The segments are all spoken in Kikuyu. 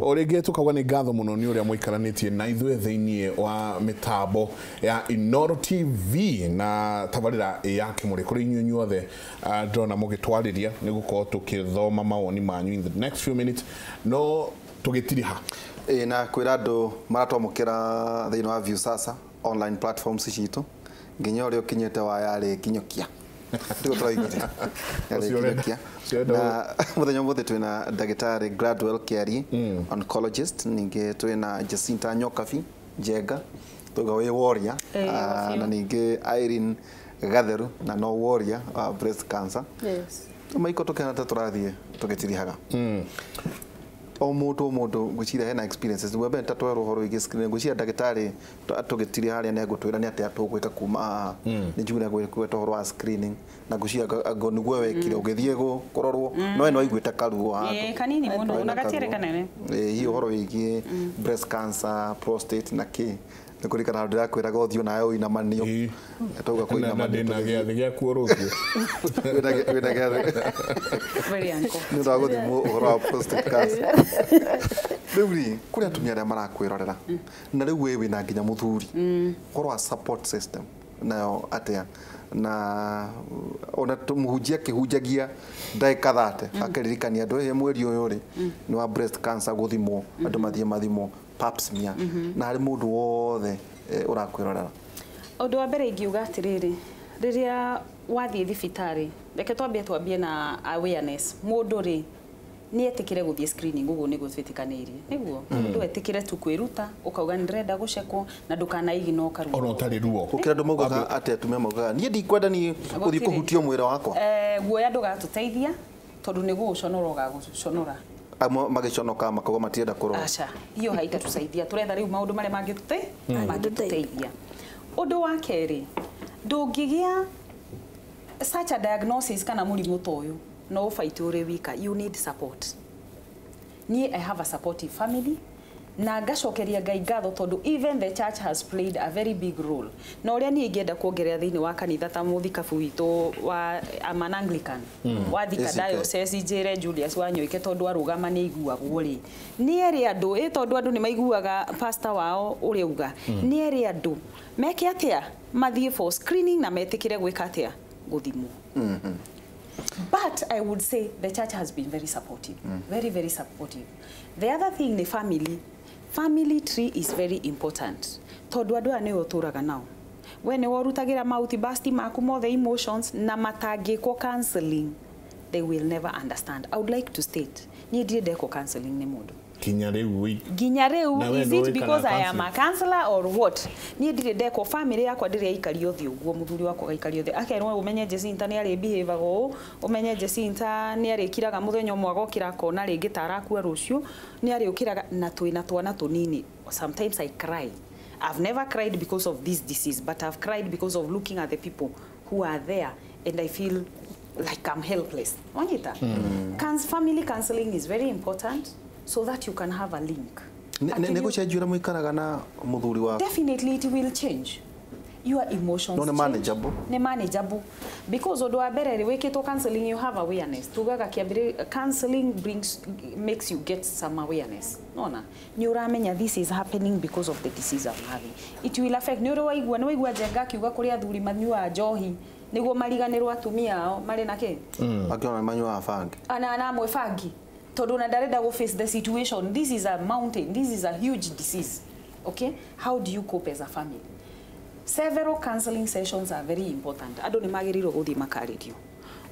O rĩngĩ tũkauga nĩ ngatho mũno nĩ ũrĩa mũikaranĩtie na ithuĩ thĩinĩ wa mĩtambo ya Inooro TV na tabarĩra ya Kĩmũrĩ. Kũrĩ inyuĩ inyuothe ndĩrona mũgĩtwarĩria, nĩ gũkorwo tũkĩthoma mawoni manyu in the next few minutes, no tũgĩtiriha. Ĩ, na kwĩra andũ maratwamũkĩra thĩinĩ wa Viusasa online platforms citũ, nginya ũrĩa ũkinyĩte wa yarĩ kinyũkia tiguo tũraigire. Ũcio ũrenda- ũcio ũrenda. Na mũthenya ũmũthĩ twĩna ndagĩtarĩ Gladwell Kiarie, oncologist, ningĩ twĩna Jacinta Nyokabi Njenga, tuga wĩ warrior. Ĩĩ, biũ. Na ningĩ Irene Gatheru, na no warrior wa breast cancer. Yes. Maiko tũkĩhana ta tũrathiĩ tũgĩtirihaga o mũndũ o mũndũ, ngwĩciria hena experiences. Wa mbere ta twerwo ũhoro wĩgiĩ screening, ngwĩciria ndagĩtarĩ tũgĩtiria harĩa nĩ egũtwĩra nĩ atĩa tũgwĩka kuma haha. Nĩ njugire gwĩta ũhoro wa screening, na ngwĩciria ngo nĩguo wekire ũgĩthiĩ kũrorwo, no we nĩ waiguĩte karuo handũ. Ĩĩ, kanini mũno, Wena ona gatiarĩ karuo. kanene. Ĩĩ, hihi ũhoro wĩgiĩ breast cancer, prostate na kĩ, nĩ kũririkana handũ ndĩrakwĩraga ũthiũ nawe ũinamanio. Ĩĩ. Tauga Na kũinamanio. ndĩna gĩathĩ gĩakuo rũciũ. Wĩna gĩathĩ. Very uncle. Nĩ ũndũ wa gũthimwo ũhoro wa prostate cancer. Rĩu rĩ, kũrĩ atumia arĩa marakwĩrorera, na rĩu wĩ wĩna nginya mũthuri, ũhoro wa support system nayo atĩa, na ona mũhunjia akĩhunjagia ndagĩka 30 akĩririkania andũ, ĩ mweri ũyũ rĩ nĩ wa breast cancer gũthimwo, andũ mathiĩ mathimwo pap smear, na harĩ mũndũ wothe ũrakwĩrorera? Ũndũ wa mbere ingiuga atĩrĩrĩ, rĩrĩa wathiĩ thibitarĩ, reke twambie na awareness. Mũndũ rĩ, nĩ etĩkĩre gũthiĩ screening, ũguo nĩguo twĩtĩkanĩirie, nĩguo mũndũ etĩkĩre tu kwĩruta, ũkauga nĩ ndĩrenda gũcekwo, na ndũkanaiginwo karuo. Ona ũtarĩ ruo. Gũkĩra andũ maugaga atĩ, atumia maugaga, niĩ ndikwenda niĩ gũthiĩ Gũtirĩ. kũhutio mwĩrĩ wakwa. Guoya ndũgatũteithia, tondũ nĩ gũgũconora ũgagũconora. Amwe magĩconoka makauga matirenda kũrora. Aca, hiyo haitatusaidia. Turetha rĩu maũndũ marĩa mangĩtũteithia. Ũndũ wa kerĩ, ndũngĩgĩa such a diagnosis kana mũrimũ ta ũyũ no ũbaite ũrĩ wika. You need support. Niĩ I have a supportive family, na ngacokeria Ngai ngatho tondũ even the church has played a very big role. Na ũrĩa niĩ ingĩenda kuongerera thĩinĩ wa kanitha, ta mũthikabu witũ wa, I'm an Anglican, wa Thika ACK. Diocese, njĩre Julius Wanyoike, tondũ arũgama nĩ aiguagwo rĩ, nĩ erĩ andũ ĩ, tondũ andũ nĩ maiguaga pastor wao ũrĩa uga, nĩ erĩ andũ meke atĩa, mathiĩ for screening na metĩkĩre gwĩka atĩa, gũthimwo. But I would say the church has been very supportive, very, very supportive. The other thing, the family. Family tree is very important. Tondũ andũ aya nĩwe ũtũraga nao. We nĩwe ũrutagĩra mauti basti maku mothe, emotions, na matangĩkwo counseling, they will never understand. I would like to state, niĩ ndirĩ ndekwo counseling nĩ mũndũ. Kinya rĩu Nginya rĩu. Na we Is nĩwe it wĩkaga because I am a counselor or what? Niĩ ndirĩ ndekwo. Family yakwa ndĩrĩ yaikario thĩ ũguo, mũthuri wakwa agaikario thĩ akerwo, ũmenye Jacinta nĩ arĩ behavior ũũ, ũmenye Jacinta nĩ arĩkiraga mũthenya ũmwe agokĩra akona rĩngĩ ta arakua rũciũ, nĩ arĩũkĩraga, na twĩna twana tũnini. Sometimes I cry. I've never cried because of this disease, but I've cried because of looking at the people who are there and I feel like I'm helpless. Wanyita? Family counseling is very important so that you can have a link. Nĩ gũcenjia ũrĩa mũikaraga na mũthuri waku? Definitely it will change your emotions. No, nĩ Change. Manageable. Nĩ manageable because ũndũ wa mbere rĩ, wĩkĩtwo counseling, you have awareness. Tugaga kĩambĩrĩria, counseling brings, makes you get some awareness. Nona nĩ ũramenya this is happening because of the disease I'm having. It will affect. Nĩ ũrĩ waigua, nĩ waigua Njenga akiuga kũrĩ athuri manyuaga njohi nĩguo mariganĩrwo atumia ao marĩ na kĩ. Akĩona manyuaga bangi. Ana na amwe bangi tondũ na ndarenda go face the situation. This is a mountain, this is a huge disease. Okay, how do you cope as a family? Several counseling sessions are very important. Andũ nĩ magĩrĩirwo gũthiĩ makarĩrio.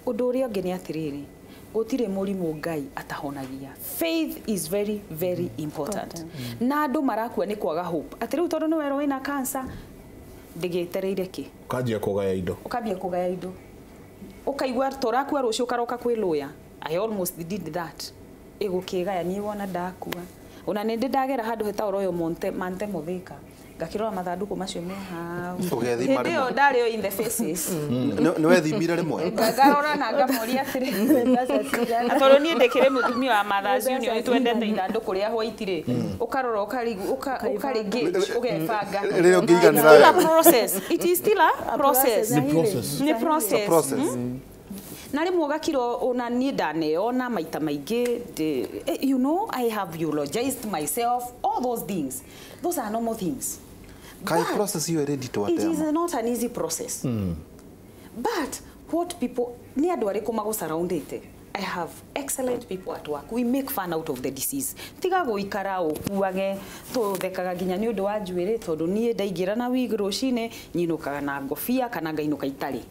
Ũndũ ũrĩa ũngĩ nĩ atĩrĩrĩ, gũtirĩ mũrimũ Ngai atahonagia. Faith is very, very important. Na andũ marakua nĩ kwaga hope, atĩ rĩu tondũ nĩ werwo wĩna cancer, ndĩgĩetereire kĩ. Ũkanjia kũgaya indo. Ũkambia kũgaya indo, ũkaigua torakua rũciũ, ũkaroka kwĩ lawyer. I almost did that. Ĩgũkĩgaya niĩ wona ndakua, ona nĩ ndĩ ndagera handũ hetagwo Royal Monte Mante Muthika, ngakĩrora mathandũkũ macio me hau. Ũgethima Hĩndĩ ĩyo rĩmwe. ndarĩ o in the faces. Nĩ wethimire rĩmwe? Ngarora na ngamoria atĩrĩ, na tondũ niĩ ndĩkĩrĩ mũtumia wa Mothers Union, twendete ithandũkũ rĩa white rĩ, ũkarora ũkarĩ gauge, ũgebanga. Rĩrĩa ũngĩiganĩra Still a wega. process. It is still a process. Nĩ process. Nĩ process. Process. Na rĩmwe ũgakira ona niĩ ndaneona maita maingĩ, you know, I have eulogized myself, all those things. Those are normal things. Kai But process iyo ĩrĩ nditũ it atĩa is ma? not an easy process. But what people, nĩ andũ arĩkũ magũsurroundĩte? I have excellent people at work. We make fun out of the disease. Tiga gũikara ũkuage, tũthekaga nginya nĩ ũndũ wa njuĩrĩ, tondũ niĩ ndaingĩra na wig rũcinĩ, nyinũkaga na ngobia kana ngainũka itarĩ.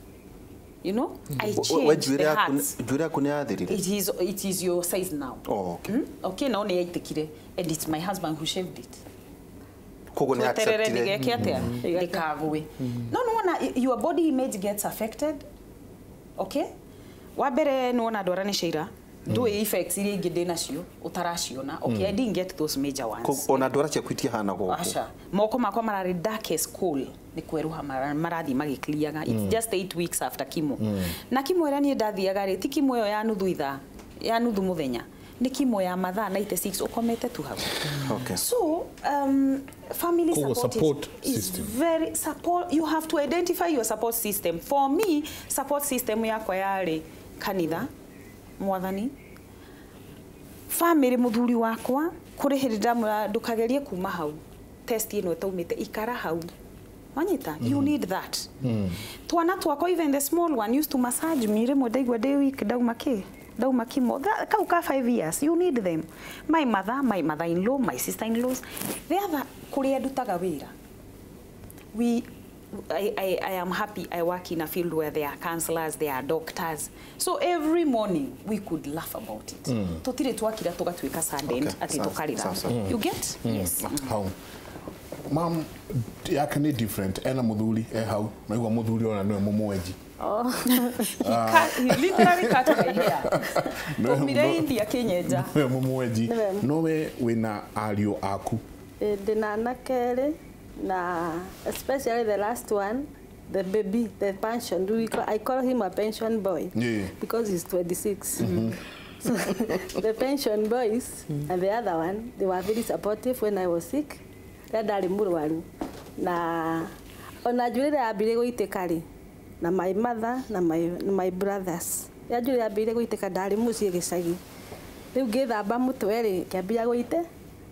You know, I We change the hats. njuĩrĩ yaku nĩ yathirire? It is your size now. Oh, okay. Okay, no nĩ yaitĩkire, and it's my husband who shaved it. Koguo nĩ Tweterere acceptire. ndigeke atia, ndikagwe. No nĩwona your body image gets affected. Okay, wa mbere nĩwona ndwara nĩ Sheila, ndũĩ effects iria ingĩ ndĩ nacio ũtaraciona. Okay, I didn't get those major ones. Koguo ona ndwara ciaku itihana gũkũ. Aca, moko makwa mararĩ dark as coal, nĩ kwerũha marathiĩ magĩclearaga. It's just 8 weeks after chemo. Na chemo ĩrĩa niĩ ndathiaga rĩ, ti chemo ĩyo ya nuthu ithaa, ya nuthu mũthenya, nĩ chemo ya mathaa 96 ũkomete tu hau. Okay. So family Koguo support, support is system. Very support. You have to identify your support system. For me, support system yakwa yarĩ kanitha, mwathani, family, muthuri wakwa. Kũrĩ hĩndĩ ndamwĩra ndũkagerie kuma hau test ĩno ĩtaumĩte, ikara hau, wanyita. You need that. Twana twakwa, even the small one used to massage me rĩmwe ndaigua ndĩ weak, ndauma kĩ, ndauma chemo. Kau ka 5 years, you need them. My mother, my mother in law, my sister in laws, the other kũrĩa ndutaga wĩra, we I am happy I work in a field where there are counselors, there are doctors. So every morning we could laugh about it. Tutire twakira tugatuika saddened, Okay, ati sawa, tukarira. sawa, sawa. You get? Yes. Hau mam yake nĩ different, ena mũthuri e hau, naigua mũthuri ona nĩwe mũmwenji. He literally cut my hair. Tumire India kinyenja. Nĩwe mũmwenji. Nĩwe. Nowe wĩna ariũ aku. Ndĩna anake erĩ, na especially the last one, the baby, the pension. I call him a pension boy Yeah. because he's 26. So the pension boys and the other one, they were very supportive when I was sick. Rĩrĩa ndarĩ mũrwaru, na ona njuĩrĩ ĩrĩa yambire gũitĩka rĩ, na my mother na my brothers, rĩrĩa njuĩrĩ yambire gũitĩka ndarĩ mũciĩ gĩcagi, rĩu ngĩthamba mũtwe rĩ, kĩambia gũite,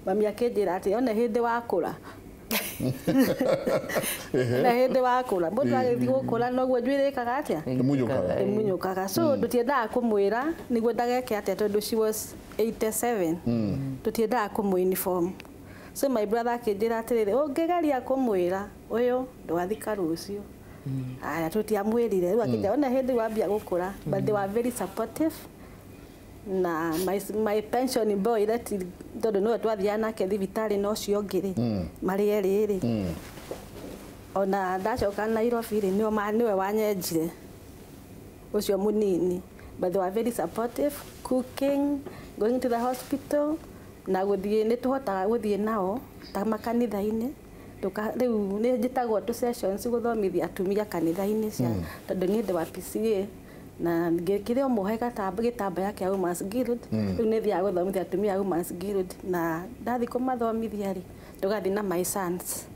mami akĩnjĩra atĩ one hĩndĩ wakũra, na hĩndĩ wakũra, mũndũ agĩthiĩ gũkũra noguo njuĩrĩ ĩkaga atĩa? Ĩmunyũkaga. Ĩmunyũkaga. So tũtiendaga kũmwĩra nĩguo ndageke atĩa, tondũ she was 87, tũtiendaga kũmũ-inform. So my brother akĩnjĩra atĩrĩrĩ, ũngĩgeria kũmwĩra ũyũ ndwathika rũciũ. Aya, tũtiamwĩrire. Rĩu akĩnjĩra ona hĩndĩ wambia gũkũra. But they were very supportive. Na my pension boy that, tondũ nĩwe twathiaga nake thibitarĩ na ũcio ũngĩ rĩ, marĩ erĩ rĩ, ona ndacoka Nairobi rĩ, nĩwe wanyenjire, ũcio mũnini. But they were very supportive, cooking, going to the hospital, na gũthiĩ nĩ tũhotaga gũthiĩ nao ta makanitha-inĩ. Rĩu nĩ njĩtagwo tũ sessions gũthomithia atumia kanitha-inĩ cia, tondũ niĩ ndĩ wa PCA na ngĩkire ũmũhe gĩtambaya kĩa Women's Guild. Rĩu nĩ thiaga gũthomithia atumia a Women's Guild, na ndathiĩ kũmathomithia rĩ, tũgathiĩ na my sons.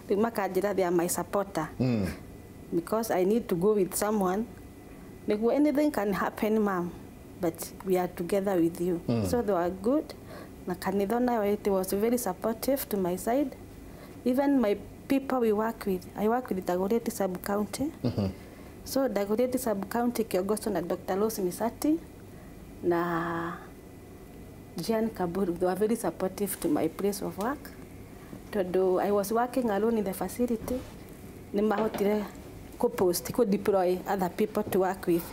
Rĩu makanjĩra they are my supporter because I need to go with someone nĩguo anything can happen, ma'am, but we are together with you. So they were good. Na kanitha nayo, it was very supportive to my side. Even my people we work with, I work with Dagoretti sub county. So Dagoretti sub county kiongozwa na Dr. Rose Misati na Jean Kaburu, they were very supportive to my place of work, tondũ I was working alone in the facility. Nĩ mahotire kũ-post, kũ-deploy other people to work with,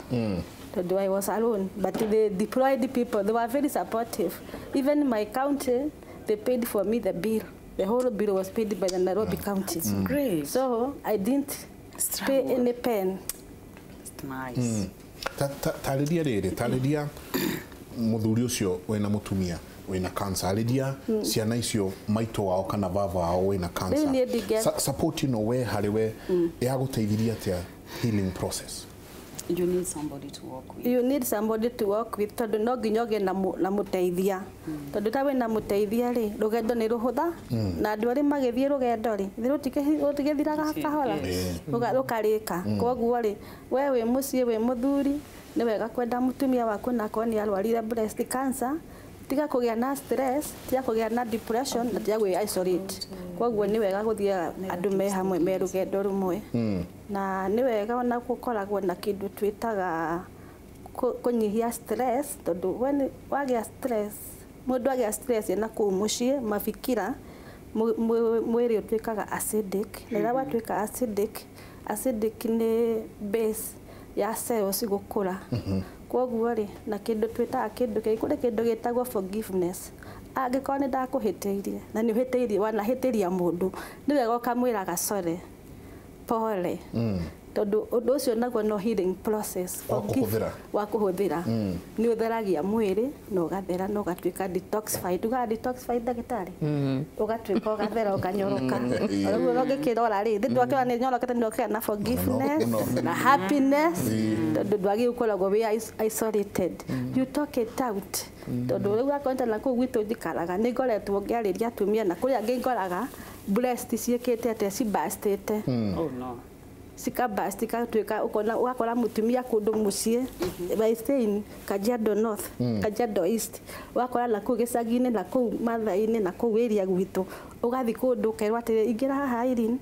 tondũ I was alone, but they deployed people. They were very supportive. Even my county, they paid for me the bill. The whole bill was paid by the Nairobi County. Great. So I didn't pay Struggle. Any pen. It's nice. Tarĩria rĩrĩ, tarĩria mũthuri ũcio wĩna mũtumia wĩna cancer, arĩria ciana icio maitũ wao kana baba wao wĩna cancer. Rĩu niĩ ndingĩa- Support ĩno we harĩ we yagũteithirie atĩa healing process? You need somebody to work with. You need somebody to work with, tondũ no nginya ũgĩe na mũteithia, tondũ ta wĩna mũteithia rĩ, rũgendo nĩ rũhũtha. Na andũ arĩa magĩthiĩ rũgendo rĩ, rũtigĩthiraga kahora, rũkarĩka. Koguo rĩ, we wĩ mũciĩ, wĩ mũthuri, Nĩ wega kwenda mũtumia waku na akorwo nĩ arwarire breast cancer, tiga kũgĩa na stress, tiga kũgĩa na depression na tiga gwĩ isolate. Koguo nĩ wega gũthiaga andũ me hamwe me rũgendo rũmwe. Na nĩ wega ona gũkoragwo na kĩndũ twĩtaga kũnyihia stress, tondũ when wagĩa stress, mũndũ agĩa stress ena kũu mũciĩ mafikira mwĩrĩ ũtuĩkaga acidic, na rĩrĩa watuĩka acidic, acidic nĩ base ya cells gũkũra. Koguo rĩ, na kĩndũ twĩtaga kĩndũ kĩngĩ, kũrĩ kĩndũ gĩtagwo forgiveness. Angĩkorwo nĩ ndakũhĩtĩirie na nĩ ũhĩtĩirie, wanahĩtĩria mũndũ, nĩ wega ũkamwĩraga sorry, pole, tondũ ũndũ ũcio naguo no healing process. Wa kũhũthĩra. Wa kũhũthĩra. Nĩ ũtheragia mwĩrĩ na ũgathera na ũgatuĩka detoxified. Tugaga detoxified ndagĩtarĩ? Ũgatuĩka ũgathera ũkanyoroka. Ũguo ũngĩkĩrora rĩ, thĩ ndwakĩrora nĩ nyorokete, nĩ ũkĩgĩa na forgiveness Mũno. na happiness, tondũ ndwagĩrĩirwo gũkoragwo wĩ isolated. You talk it out. Tondũ rĩu akorwo na kũu gwitũ njikaraga, nĩ ngoretwo ngĩarĩria atumia na kũrĩa angĩ ngoraga breast ciĩkĩte atĩa, cibastĩte. Oh no. Cikabasti ikatuĩka ũkona ũgakora mũtumia kũndũ mũciĩ, I stay in Kajiado North, Kajiado East, ũgakora na kũu gĩcagi-inĩ na kũu Mathai-inĩ na kũu area gwitũ, ũgathiĩ kũndũ ũkerwo atĩrĩ, ingĩra haha Irene,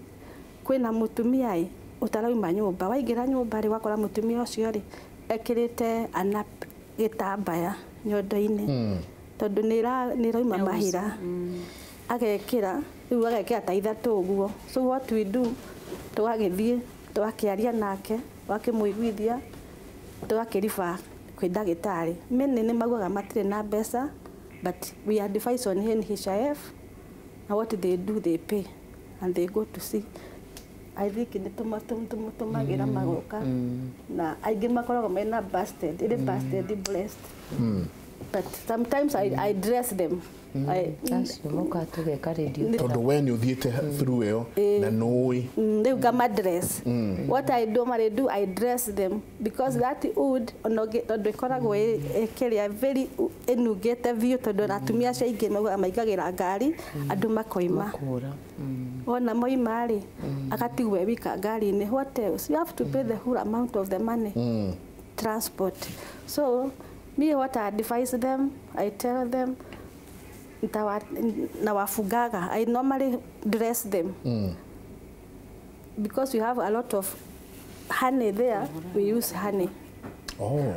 kwĩna mũtumia ĩ ũtarauma nyũmba. Waingĩra nyũmba rĩ, ũgakora mũtumia ũcio rĩ ekĩrĩte anap gĩtambaya nyondo-inĩ, tondũ nĩ ĩrauma mahira, agekĩra rĩu agekĩra ta ithatũ ũguo. So what we do, tũgagĩthiĩ tũgakĩaria nake, wakĩmũiguithia, tũgakĩriba kwĩ ndagĩtarĩ. Many nĩ maugaga matirĩ na mbeca, but we advise on NHIF, na what they do, they pay and they go to see. I think nĩ tũmatũmagĩra magoka, na aingĩ makoragwo mena busted, ĩrĩ busted breast. But sometimes I dress them. Acio mokaga tũgeka radio. Tondũ we nĩ ũthiĩte through ĩyo na nũĩ. Rĩu ngama dress. What I normally do, I dress them because that wood ona tondũ ĩkoragwo ĩkĩrĩa very ĩnungĩte biũ, tondũ atumia acio aingĩ maugaga maingagĩra ngari andũ makoima. Kũra. Wona moima rĩ, agatigwo e wika ngari-inĩ. What else? You have to pay the whole amount of the money. Transport. So me, what I advise them, I tell them, nawafugaga. I normally dress them. Because we have a lot of honey there, we use honey. Oh.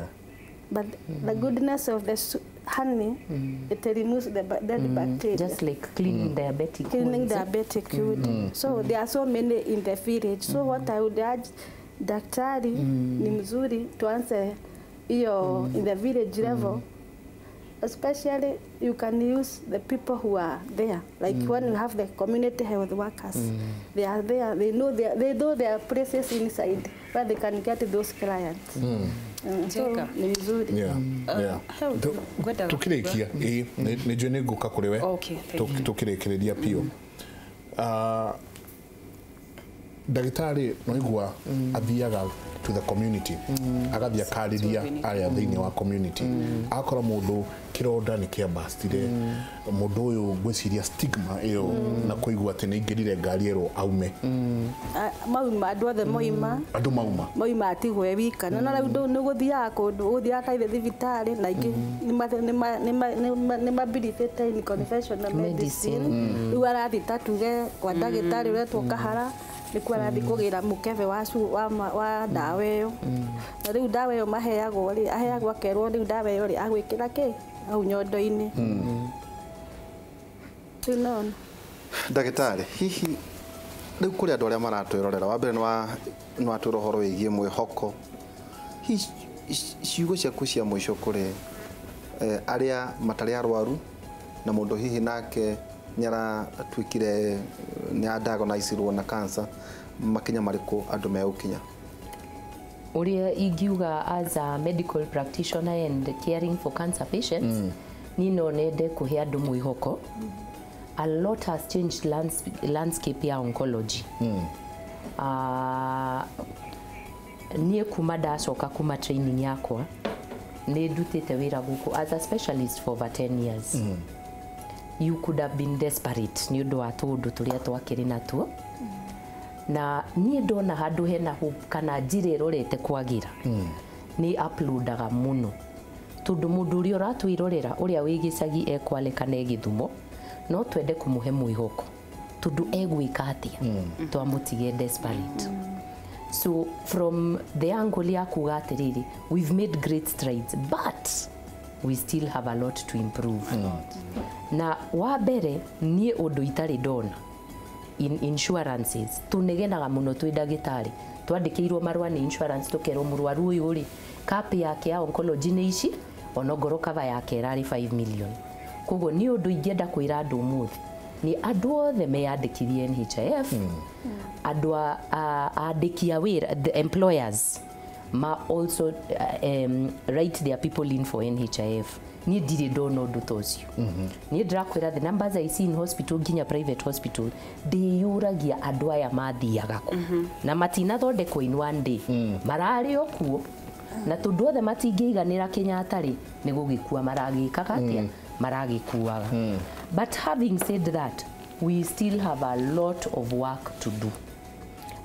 But the goodness of the honey, it removes the dead bacteria. Just like cleaning diabetic Cleaning wounds. Diabetic wound. So there are so many in the village. So what I would urge, daktari, ni mzuri tuanze hiyo in the village level. Especially you can use the people who are there. Like when you have the community health workers, they are there, they know their places inside where they can get those clients. So Jacob. ni vizuri. Yeah. Yeah. Health, ngwendaga Tukĩrĩkia ĩĩ, nĩ njũĩ nĩ ngũka kũrĩ we. Okay, thank you. Tukĩrĩkĩrĩria biũ, ndagĩtarĩ noigua athiaga to the community, agathiĩ akarĩria arĩa thĩinĩ wa community, akora mũndũ kĩronda nĩ kĩambastire, mũndũ ũyũ ngwĩciria stigma ĩyo na kũigua atĩ nĩ aingĩrire ngari ĩrwo aume. Mauma andũ othe moima. Andũ mauma. Moima atigwo e wika. Na rĩu nĩ gũthiaga kũndũ, ũgũthiaga ta ithe thibitarĩ na ingĩ nĩ mabirithĩte in conventional medicine. Rĩu arathiĩ ta tuge kwa ndagĩtarĩ ũretwo Kahara, nĩkuo arathiĩ kũgĩra mũkebe wa ndawa ĩyo. Na rĩu ndawa ĩyo maheagwo rĩ, aheagwo akerwo rĩu ndawa ĩyo rĩ, agwĩkĩra kĩ hau nyondo-inĩ. Rĩu nona. Ndagĩtarĩ, hihi rĩu kũrĩ andũ arĩa maratwĩrorera, wa mbere nĩ watwĩra ũhoro wĩgiĩ mwĩhoko, hihi ciugo ciaku cia mũico kũrĩ arĩa matarĩ arwaru na mũndũ hihi nake nĩ aratuĩkire nĩ adiagnosirwo na cancer, makinya marĩkũ andũ megũkinya? Ũrĩa ingiuga as a medical practitioner and caring for cancer patients, niĩ no nende kũhe andũ mwĩhoko. A lot has changed landscape ya oncology. Niĩ kuma ndacoka kuma training yakwa nĩ ndutĩte wĩra gũkũ as a specialist for over 10 years. You could have been desperate nĩ ũndũ wa tũũndũ tũrĩa twakĩrĩ natuo, na niĩ ndona handũ hena hope kana njĩra ĩrorete kwagĩra, Nĩ uploadaga mũno tondũ mũndũ ũrĩa ũratwĩrorera ũrĩa wĩ gĩcagi ekwale kana e Gĩthumo, no twende kũmũhe mwĩhoko tondũ egwĩka atĩa twamũtige desperate. So from the angle ya kuga atĩrĩrĩ, we've made great strides, but we still have a lot to improve. Na wa mbere, niĩ ũndũ itarĩ ndona in insurances, tũnegenaga mũno twĩ ndagĩtarĩ, twandĩkĩirwo marũa nĩ insurance, tũkerwo mũrwaru ũyũ rĩ, cap yake ya oncology nĩ ici, onongorwo cover yake ĩrarĩ 5 million. Koguo nĩ ũndũ ingĩenda kwĩra andũ ũmũthĩ nĩ andũ othe meyandĩkithie NHIF. Andũ andĩki a wĩra, the employers, ma also write their people in for NHIF. Niĩ ndirĩ ndona ũndũ ta ũcio. Niĩ ndĩrakwĩra, the numbers I see in hospital, nginya private hospital, ndĩyũragia andũ aya mathiaga kũ, na matinathondekwo in one day, mararĩ o kuo, na tondũ othe matingĩiganĩra Kenyatta rĩ, nĩ gũgĩkua maragĩkaga atĩa, maragĩkuaga. But having said that, we still have a lot of work to do.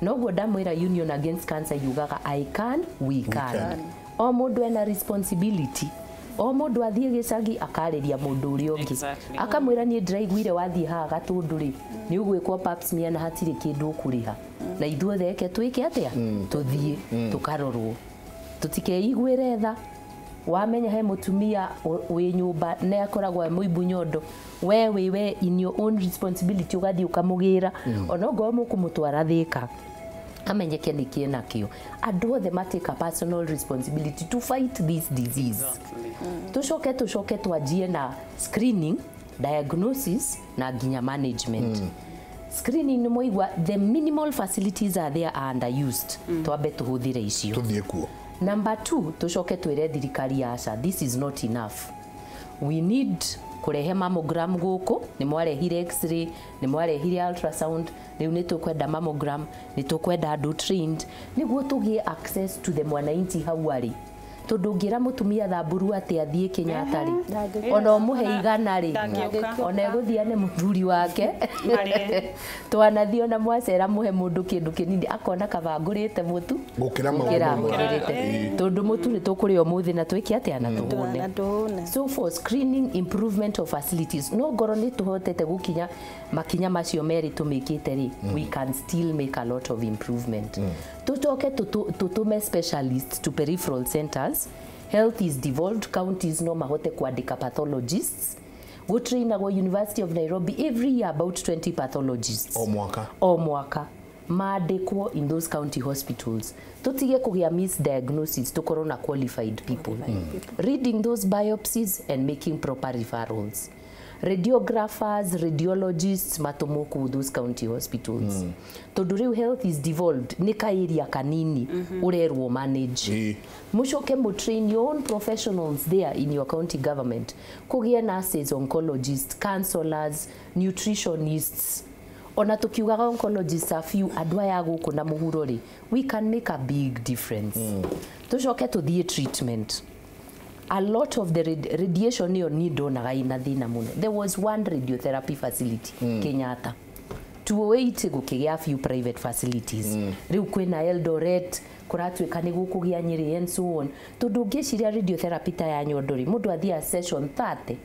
Noguo ndamwĩra, Union Against Cancer yugaga, "I can, we can." Can. O mũndũ ena responsibility, o mũndũ athiĩ gĩcagi akarĩria mũndũ ũrĩa ũngĩ, akamwĩra, "Niĩ ndĩraiguire wathiĩ haha Gatũndũ rĩ, nĩ ũgwĩkwo pap smear na hatirĩ kĩndũ ũkũrĩha, na ithuothe eke twĩke atĩa, tũthiĩ tũkarorwo, tũtikeiguĩre tha." Wamenya he mũtumia wĩ nyũmba na akoragwo e mũimbu nyondo, we wĩ we in your own responsibility ũgathiĩ ũkamũgĩra, ona ongorwo mũkũmũtwara Thĩka, amenyeke nĩ kĩ nakĩo. Andũ othe matake a personal responsibility to fight this disease. Tũcoke twanjie na screening, diagnosis na nginya management. Screening, nĩ mwaigua the minimal facilities are there are underused. Twambe tũhũthĩre icio. Tuthiĩ kuo. Number two, tucoke twĩre thirikari, aca, this is not enough, we need kũrehe mammogram gũkũ. Nĩ mwarehire X-ray, nĩ mwarehire ultrasound, rĩu nĩ tũkwenda mammogram, nĩ tũkwenda andũ trained nĩguo tũgĩe access to the mwananchi hau arĩ, tondũ ũngĩra mũtumia Thamburu atĩ athiĩ Kenyatta rĩ, ona ũmũhe 100 rĩ, Ndangĩũka. ona egũthiĩ ane mũthuri wake. Marĩe. Twanathiĩ ona mwacera, mũhe mũndũ kĩndũ kĩnini, akona kaba ngũrĩte mũtu Gũkĩra maũndũ gũkĩra mamwe. ngũrĩte, tondũ mũtu nĩ tũkũrĩa ũmũthĩ na twĩke atĩa, na tũhũne. Na tũhũne. So for screening, improvement of facilities, no ngorwo nĩ tũhotete gũkinya makinya macio merĩ tũmĩkĩte rĩ, we can still make a lot of improvement. Tũcoke tũtũme specialists to peripheral centers. Health is devolved, counties no mahote kwandĩka pathologists. Gũtrainagwo University of Nairobi every year about 20 pathologists. O mwaka. O mwaka mandĩkwo in those county hospitals, tũtige kũgĩa misdiagnosis, tũkorwo na qualified people reading those biopsies and making proper referrals. Radiographers, radiologists matũmwo kũu those county hospitals, tondũ rĩu health is devolved, nĩ ka area kanini ũrerwo manage. Mũcoke mũtrain your own professionals there in your county government, kũgĩe nurses, oncologists, counselors, nutritionists. Ona tukiugaga oncologists are few, andũ aya gũkũ na mũhuro rĩ, we can make a big difference. Tũcoke tũthiĩ treatment. A lot of the radiation ĩyo niĩ ndonaga ĩna thĩna mũno. There was one radiotherapy facility, Kenyatta. 2008 gũkĩgĩa few private facilities. Rĩu kwĩna Eldoret, kũratuĩka nĩ gũkũgĩa Nyĩrĩ and so on, tondũ ũngĩciria radiotherapy ta ya nyondo rĩ, mũndũ athiaga session 30.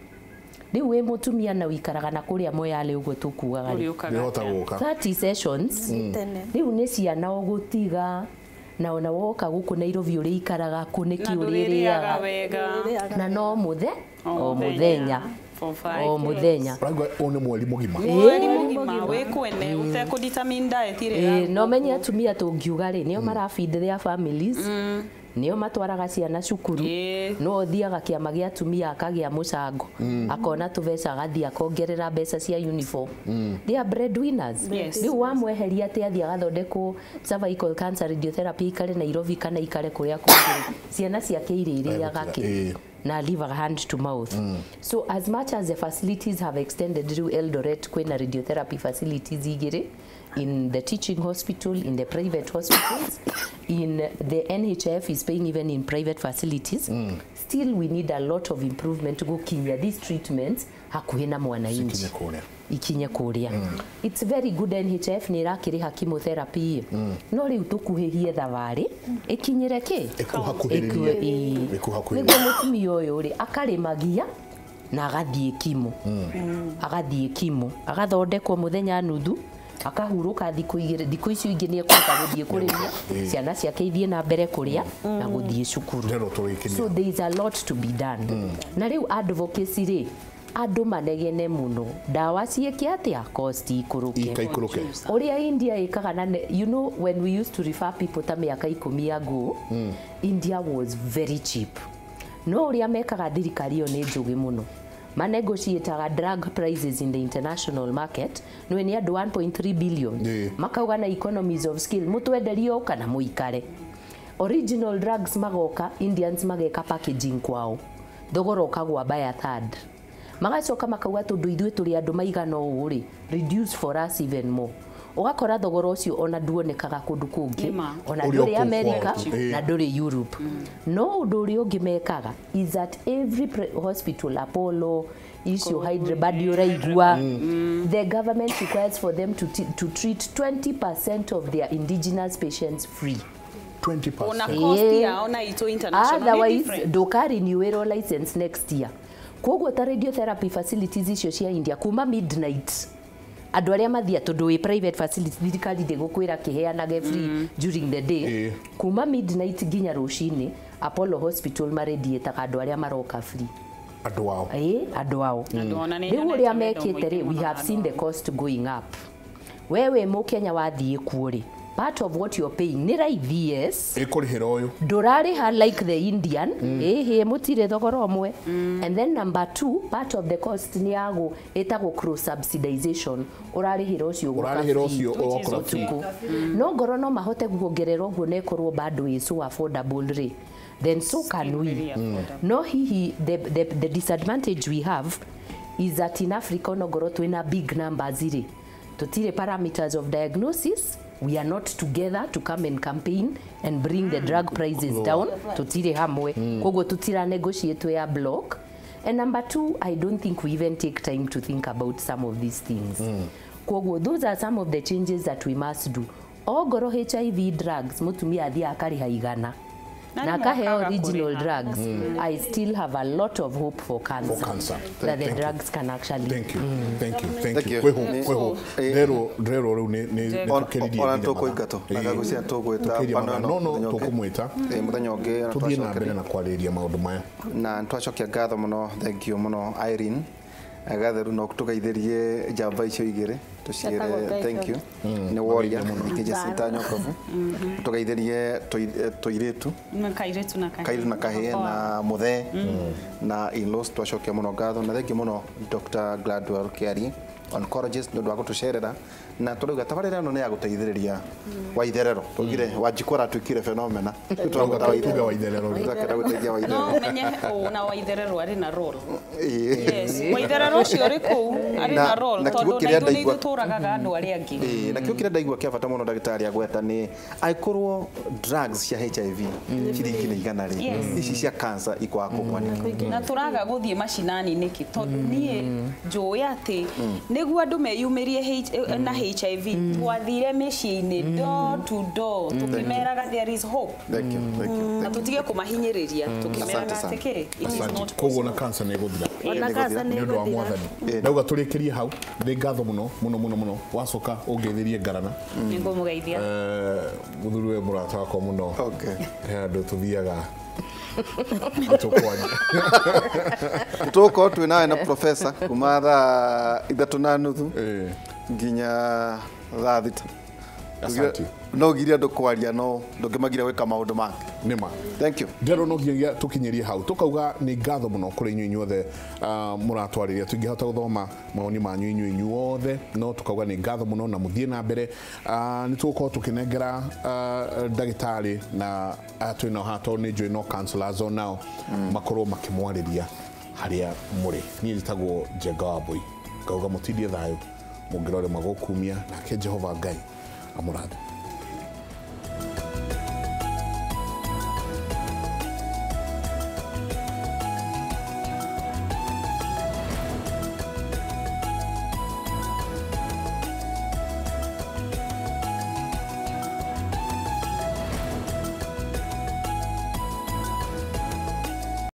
Rĩu wĩ mũtumia na wĩikaraga na kũrĩa Moyale ũguo tũkugaga rĩ, Ũrĩũkaga Ndĩhota atĩa? gũka. 30 sessions. Tene. Rĩu nĩ ciana ũgũtiga, na ona woka gũkũ Nairobi ũrĩikaraga kũ, nĩkĩ Na ndũrĩrĩaga ũrĩrĩaga? wega. Na no mũthe o mũthenya. For five O mũthenya. Ũraigua, ũyũ nĩ mweri mũgima. Mweri mũgima wĩ kwene ũtekũ determine diet ĩrĩa Ĩĩ, no menye atumia tũngiuga rĩ, nĩo marafeed their families, nĩo matwaraga ciana cukuru. No ũthiaga kĩama gĩa atumia akagĩa mũcango, akona tũbeca, agathiĩ akongerera mbeca cia uniform. They are breadwinners. Rĩu wamweheria atĩ athiĩ agathondekwo cervical cancer radiotherapy, ikare Nairobi kana ikare kũrĩa kũngĩ, ciana ciake irĩrĩaga kĩ? Na live hand to mouth. So as much as the facilities have extended, rĩu Eldoret kwĩna radiotherapy facilities igĩrĩ, in the teaching hospital, in the private hospitals, in the NHF is paying even in private facilities, still we need a lot of improvement gũkinyia these treatments hakuhĩ na mwananchi. Kinya kũrĩa. ikinye kuria. It's very good NHF nä ĩrakĩrĩha chemotherapy no rĩu tũkuhĩhie thabarĩ ĩkinyĩre kĩ Ĩkuhakuhĩrĩrie. Ĩkuhakuhĩrĩrie. Nĩguo mũtumia ũyũ rĩ akarĩmagia na agathiĩ kimo, agathiĩ kimo agathondekwo mũthenya nuthu, akahurũka thikũ igĩrĩ, thikũ icio ingĩ nĩ ekũhota gũthiĩ kũrĩmia ciana ciake ithiĩ na mbere kũrĩa na gũthiĩ cukuru. Ndĩrwo tũrĩkirie. So there is a lot to be done. Na rĩu advocacy rĩ, andũ manegene mũno ndawa ciĩke atĩa cost ikũrũke Ikaikũrũke. Ũrĩa India ĩkaga na you know when we used to refer people ta mĩaka 10 ago, India was very cheap. No ũrĩa mekaga thirikari ĩyo nĩ njũgĩ mũno, manegotiataga drug prices in the international market nĩ nĩ andũ 1.3 billion. Makauga na economies of scale mũtwenderie o kana mũikare. Original drugs magoka, Indians mageka packaging kwao, thogora ũkagwa by a third. Magacoka makauga tondũ ithuĩ tũrĩ andũ maigana ũũ rĩ, reduce for us even more. Ũgakora thogora ũcio ona nduonekaga kũndũ kũngĩ, Nĩma. ona Ũrĩa ndũrĩ ũkũkwao. America na ndũrĩ Europe. No ũndũ ũrĩa ũngĩ mekaga is that every hospital, Apollo icio Hyderabad ũraigua, the government requires for them to treat 20% of their indigenous patients free. 20%. Ona cost yao na itũ international nĩ Otherwise different. ndũkarinewĩrwo license next year. Koguo ta radiotherapy facilities icio cia India kuma midnight andũ arĩa mathia tondũ wĩ private facility thirikari ndĩgũkwĩra kĩheanage free during the day, kuma midnight nginya rũcinĩ Apollo Hospital marediĩtaga andũ arĩa maroka free. Andũ ao. Andũ ao. Andũ ona nĩ Rĩu nyonete ũrĩa wendo mekĩte rĩ, mũingĩ we mũno have na seen andũ the ao. cost going up. We wĩ mũkenya wathiĩ kuo rĩ, part of what you're paying nĩ raithi, yes, Ĩkũrĩhĩra ũyũ. ndũrarĩha like the Indian, ĩhĩ mũtirĩ thogora ũmwe. And then number two, part of the cost nĩ yagũ ĩtagwo cross subsidization, ũrarĩhĩra ũcio ũgũka Ũrarĩhĩra free ũcio ũgokora free. ũtukũ. No ngorwo no mahote kuongerera ũguo na ĩkorwo bado ĩ so affordable rĩ, then so can we. Very affordable. No hihi the disadvantage we have is that in Africa onongorwo twĩna big numbers rĩ, tũtirĩ parameters of diagnosis. We are not together to come and campaign and bring the drug prices down. Tutire hamwe koguo tutira negotiate ya block. And number two, I don't think we even take time to think about some of these things. Koguo those are some of the changes that we must do. Ongorwo HIV drugs mutumia athiĩ akarĩha 100 Na na rĩmwe akaheo akaga original kũrĩha. drugs, I still have a lot of hope for cancer, For cancer. That the Thank you. drugs can actually Thank you. Thank you. Thank Thank you. you. Kwĩho, kwĩho. Nderwo rĩu nĩ tũkĩririe Ona nginya tũkũingatwo. mathaa. Na ngagwĩciria tũgwĩta Tũkĩria pano mathaa. ĩno No, no, mũthenya ũngĩ. tũkũmwĩta. Mũthenya ũngĩ na Tũthiĩ na mbere twacokeria. na kwarĩrĩria maũndũ maya. Na nĩtwacokia ngatho mũno, thank you mũno Irene Gatheru, no tũgeithĩrie njamba icio igĩrĩ tũciĩre Etagwo thank you Tyson. nĩ warrior ningĩ Jacinta Nyokabu, tũgeithĩrie tũirĩtu Kairĩtu na kahĩĩ. kairu na kahĩĩ na mũthee na in-laws, twacokia mũno ngatho na thengiũ mũno Dr. Gladwell Kiarie, oncologist, nĩ ũndũ wa gũtũcerera na tũrauga tabarĩra ĩno nĩ ya gũteithĩrĩria Waitherero, tũgire Wanjikũ aratuĩkire phenomena. Tuge Waitherero rĩ. Tũrakenda gũteithia No Waitherero. ũmenye na Waitherero arĩ na role. Ĩĩ. Yes, Waitherero ũcio ũrĩ kũu arĩ na role Na kiugo tondũ na kĩrĩa ithuĩ nĩ ndaigua ithuĩ tũragaga andũ arĩa angĩ. Ĩĩ, na kĩo kĩrĩa ndaigua kĩa bata mũno ndagĩtarĩ agweta nĩ angĩkorwo drugs cia HIV ciringi nĩ 100 rĩ, Yes. ici cia cancer ikwaga kũgwa nĩkĩ? Na tũraga gũthiĩ macinani nĩkĩ? Tondũ niĩ njũĩ atĩ nĩguo andũ meyumĩrie na HIV twathire mĩciĩ-inĩ door to door tũkĩmeraga there is hope. Thank you, thank you, Na thank you. tũtige kũmahinyĩrĩria tũkĩmeraga Asante sana. atĩ kĩ, it is Asante. not Koguo na cancer nĩ ĩgũthira. Ona cancer nĩ Nĩ ũndũ wa ĩgũthira. mwathani. Ndauga tũrĩkĩrie hau. Nĩ ngatho mũno mũno mũno mũno. Wacoka ũngeithĩrie ngarana. Nĩngũmũgeithia. Mũthuri we mũrata wakwa mũno. Okay. He handũ tũthiaga tũkwanjia. Tũgũkorwo twĩ nawe na professor kuma thaa 3:30 nginya thaa 6. Asante. No giria andũ kwaria no ndũngĩmagiria gwĩka maũndũ make. Nĩma. Thank you. Nderwo no nginyagia tũkinyĩrie hau tũkauga nĩ ngatho mũno kũrĩ inyuĩ inyuothe mũratwarĩria tũingĩhota gũthoma mawoni manyu inyuĩ inyuothe no tũkauga nĩ ngatho mũno na mũthiĩ na mbere. Nĩ tũgũkorwo tũkĩnengera ndagĩtarĩ na aya twĩ nao haha tondũ nĩ njũĩ no counselors o nao makorwo makĩmwarĩria harĩa mũrĩ. Niĩ njĩtagwo Njenga wa Mbũi, ngauga mũtindie thayũ mũngĩrore magũkumia nake Jehova Ngai amũrathime.